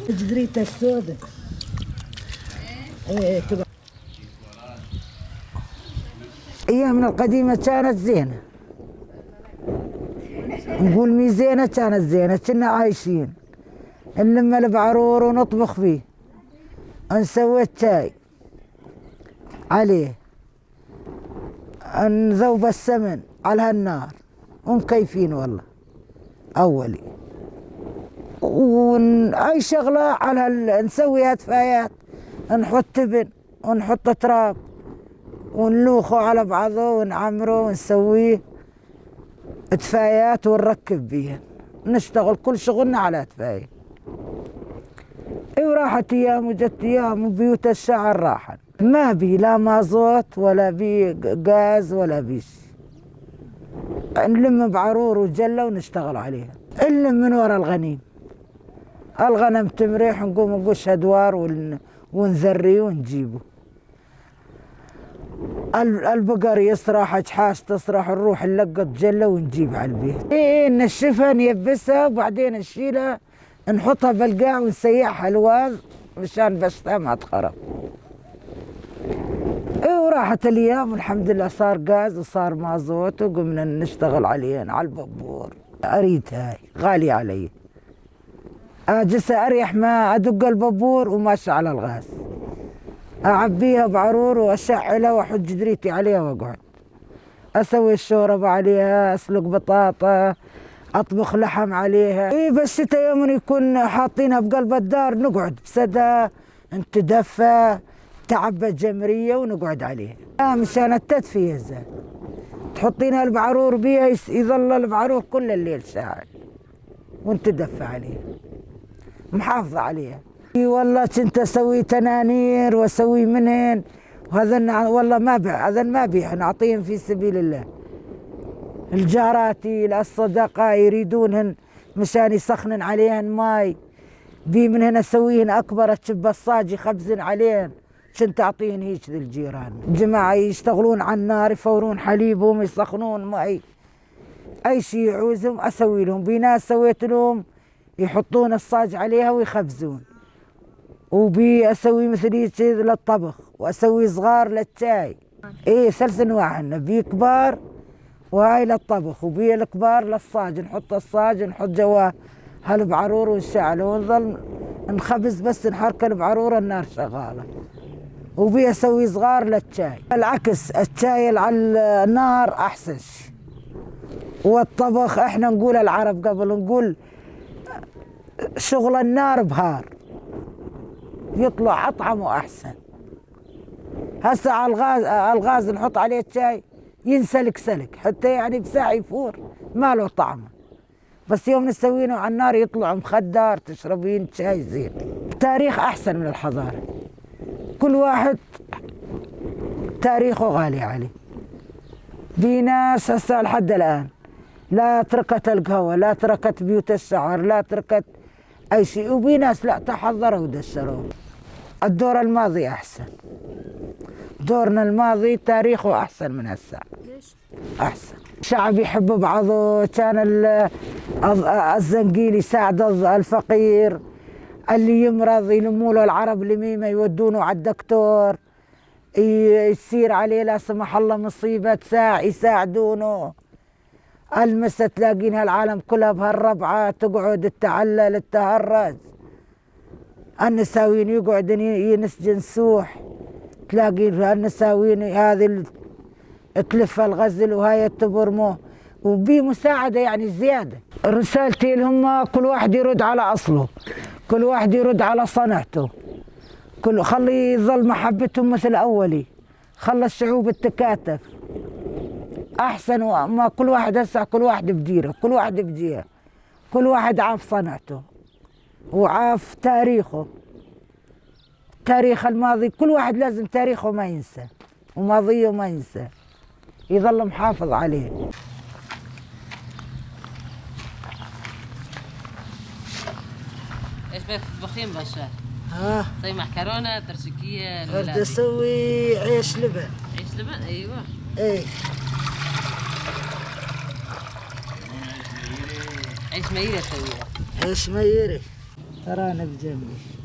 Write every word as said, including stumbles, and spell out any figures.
جدريته السوداء. إيه، كذا. أيامنا القديمة كانت زينة، نقول مي زينة، كانت زينة، كنا عايشين، نلم البعرور ونطبخ فيه، نسوي الشاي عليه، نذوب السمن على هالنار، ومكيفين والله. أولي. ون-، أي شغلة على ال-، نسويها دفايات، نحط تبن ونحط تراب ونلوخه على بعضه ونعمره ونسويه دفايات ونركب بيها، نشتغل كل شغلنا على دفاية. اي، وراحت ايام وجت ايام وبيوت الشعر راحت، ما بي لا مازوت ولا بي غاز ولا بي شي. نلم بعرور وجلة ونشتغل عليها، نلم من ورا الغنيم، الغنم تمريح نقوم نقش ادوار ون-، ونزري ونجيبه. ال-، البقر يسرح، اجحاش تسرح، نروح نلقط جلة ونجيب على البيت. اي، اي، ننشفها، نيبسها، وبعدين نشيلها، نحطها بالقاع ونسيحها الواز مشان بشتها ما تخرب. اي، وراحت الايام والحمد لله، صار غاز وصار مازوت وقمنا نشتغل عليهن على البابور. اريد هاي، غالية علي. اجس اريح ما ادق البابور وماشي على الغاز، اعبيها بعرور واشعلها واحط جدريتي عليها واقعد اسوي الشوربة عليها، اسلق بطاطا، اطبخ لحم عليها. اي، بالشتا يوم يكون حاطينها بقلب الدار نقعد بسدها، نتدفى، تعبى جمرية ونقعد عليها. آه، مشان التدفية زين. تحطينها البعرور بيها، يس-، يظل البعرور كل الليل شاعل. وانت تدفى عليه، محافظة عليه. اي والله، كنت اسوي تنانير واسوي منهن، وهذا النع-، والله ما بيع، هذا ما بيع، نعطيهم في سبيل الله. الجاراتي، الصدقة يريدونهن مشان يسخنن عليهن ماي، بي منهن اسويهن اكبر، اتشب الصاج يخبزن عليهن. كنت اعطيهن هيج للجيران، جماعة يشتغلون على النار، يفورون حليبهم، يسخنون ماي. اي شي يعوزهم اسوي لهم، بي ناس سويت لهم يحطون الصاج عليها ويخبزون، وبي اسوي مثل هيك للطبخ، واسوي صغار للشاي. اي، ثلاث انواع عندنا، بي كبار وهاي للطبخ، وبي الكبار للصاج، نحط الصاج، نحط جواه هالبعرور ونشعله، ونظل نخبز، بس نحرك البعرور النار شغالة، وبي اسوي صغار للشاي. العكس، الشاي على النار احسن شي. والطبخ، احنا نقول العرب قبل، نقول: "شغل النار بهار، يطلع اطعم واحسن". هسه على الغاز، على الغاز نحط عليه الشاي، ينسلك سلك، حتى يعني بساعة يفور، ما له طعم. بس يوم نسوينه على النار يطلع مخدر، تشربين شاي زين. التاريخ أحسن من الحضارة. كل واحد تاريخه غالي عليه. في ناس هسه لحد الآن لا تركت القهوة، لا تركت بيوت الشعر، لا تركت أي شيء. وفي ناس لا، تحضروا ودشروا. الدور الماضي أحسن. دورنا الماضي تاريخه أحسن من هسه. ليش؟ أحسن. شعب يحب بعضه، كان ال-، الز-، الزنقيل يساعد الز-، الفقير، اللي يمرض يلموا له العرب لميمة يودونه على الدكتور، ي-، يصير عليه لا سمح الله مصيبة، تساع-، يساعدونه. المسة تلاقين هالعالم كلها بهالربعة تقعد تتعلل تتهرج. النساوين يقعدن ي-، ينسجن سوح، تلاقي النساوين هذه ال-، تلف الغزل وهاي تبرمه، وبي مساعدة يعني زيادة. رسالتي لهم: كل واحد يرد على أصله، كل واحد يرد على صنعته، كل، خلي يظل محبتهم مثل أولي، خلى الشعوب تتكاتف أحسن. وما كل واحد هسه، كل واحد بديره، كل واحد بجيه، كل واحد عاف صنعته وعاف تاريخه. تاريخ الماضي، كل واحد لازم تاريخه ما ينسى وماضيه ما ينسى، يظل محافظ عليه. ايش بتطبخين باشا؟ ها؟ تسوي معكرونة، ترشكية، اريد اسوي عيش لبن. عيش لبن، ايوه. اي. عيش ميرة تسويها. عيش ميرة. ترانا بجنبك.